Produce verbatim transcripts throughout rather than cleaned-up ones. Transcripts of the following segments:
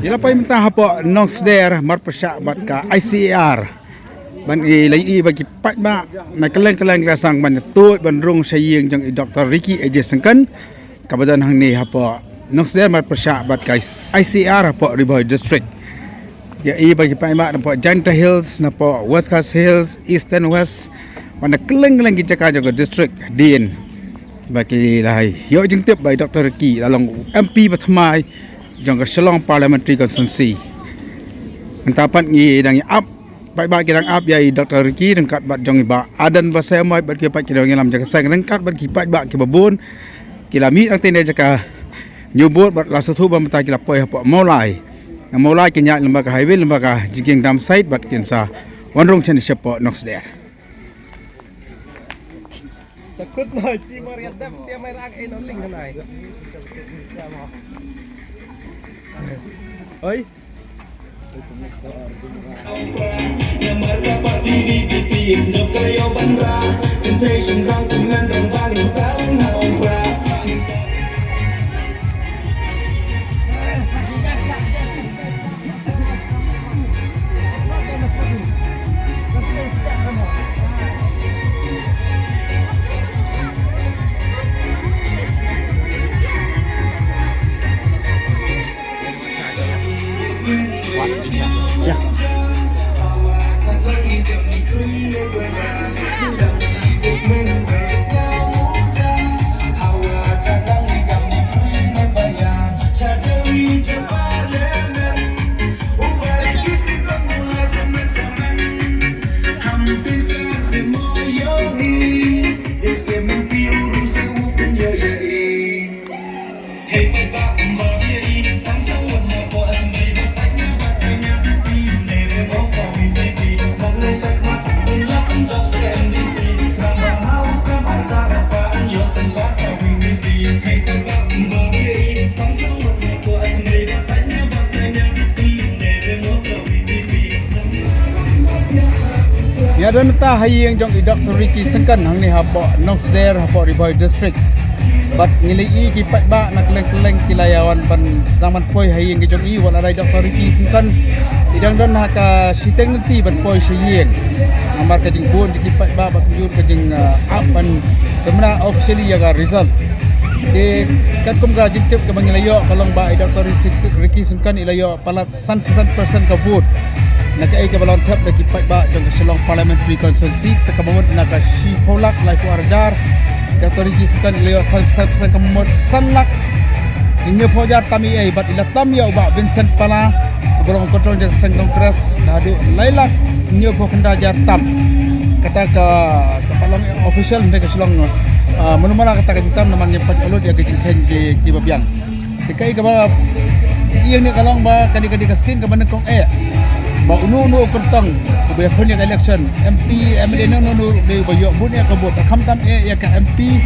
Ngi la poi mynta hapoh Nongsder marpyrshah bad ka I C A R. Ban i la i ba ki paidbah na kylleng kylleng ki la sdang ban tuid ban rung sha ïing jong i Doctor Ricky A J Syngkon, kaba don hangne hapoh Nongsder marpyrshah bad ka I C A R hapoh Ri Bhoi District. Ïa i ba ki paidbah napoh Jaintia Hills, napoh West Khasi Hills, East and West, bad na kylleng kylleng ki jaka jong ka district, hadien ba ki la ïoh jingtip ba i Doctor Ricky la long u M P ba thymmai jong ka Shillong Parliamentary Constituency. Mynta pat ngi dang ïa ap, paidbah ki dang ap ïa i Doctor Ricky ryngkat bad jong i Bah Ardent Basaiawmoit bad ki paid ki nongïalam jong ka seng ryngkat bad ki paidbah kiba bun. Ki la mih na katei ka jaka New Boat bad la sngewthuh ba mynta ki la poi hapoh Mawlai. Na Mawlai kin ïaid lyngba ka highway, lyngba ka jingkieng dump site bad kin sa wan rung shane shapoh Nongsder. Sa kut noh, chi mar ïa dep, tia mai rang ei noh ting hanai. Oi. Ïa don mynta ha ïing jong i Doctor Ricky Syngkon hangne hapoh Nongsder hapoh Ri Bhoi District. Bad ngi la i ki paidbah na kylleng kylleng ki la ïa wan ban sdang ban poi ha ïing ki jong i, wat la dei Doctor Ricky Syngkon i dang don ha ka shiteng lynti ban poi sha ïing. Namar ka jingbun jong ki paidbah bad mynjur ka jing, uh, ap ban pynbna officially ïa ka result. Te katkum ka jingtip kaba ngi la ïoh ka long ba i Doctor Ricky Syngkon i la ïoh palat san percent ka vote. Na kaei kaba la thep da ki paidbah jong ka Shillong Parliamentary Constituency, te kaba mut na ka shiphew lak laiphew ar hajar. Doctor Ricky Syngkon i la ïoh san percent ka mut san lak hynñiewphew hajar tam ei ei, bad i la tam ïa u Bah Vincent Pala, uba long u control jong ka seng Congress, naduh lai lak hynñiewphew khyndai hajar tam. Kata ka, kaba long official na ka Shillong, ah, mano mano kata ka jingtam namar ngim pat lut ïa ka jingkheiñ ki, kiba biang. Te kaei kaba ïeng ne ka long ba ka dei, ka dei ka sien kaba nyngkong eh ba uno uno u kyrtong uba ïakhun ïa ka election, M P, M L A, uno uno u dei uba ïoh bun eh ka vote. Khamtam eh ïa ka M P,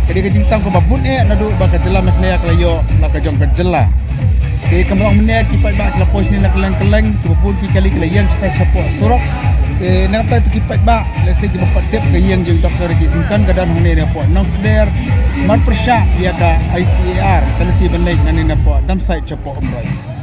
ka dei ka jingtam kaba bun eh naduh ba ka jylla Meghalaya ka la ïoh la ka jong ka jylla. Te kumba long mynne ki paidbah ki la poi shane na kylleng kylleng, kiba bun ki kali ki la ïeng shatai shapoh surok. Te na kata ki paidbah, lehse kiba pat tip ka ïing jong Doctor Ricky Syngkon ka don hangne hapoh Nongsder marpyrshah ïa ka I C A R, ka lynti ban leit nangne napoh dump site shapoh Umroi.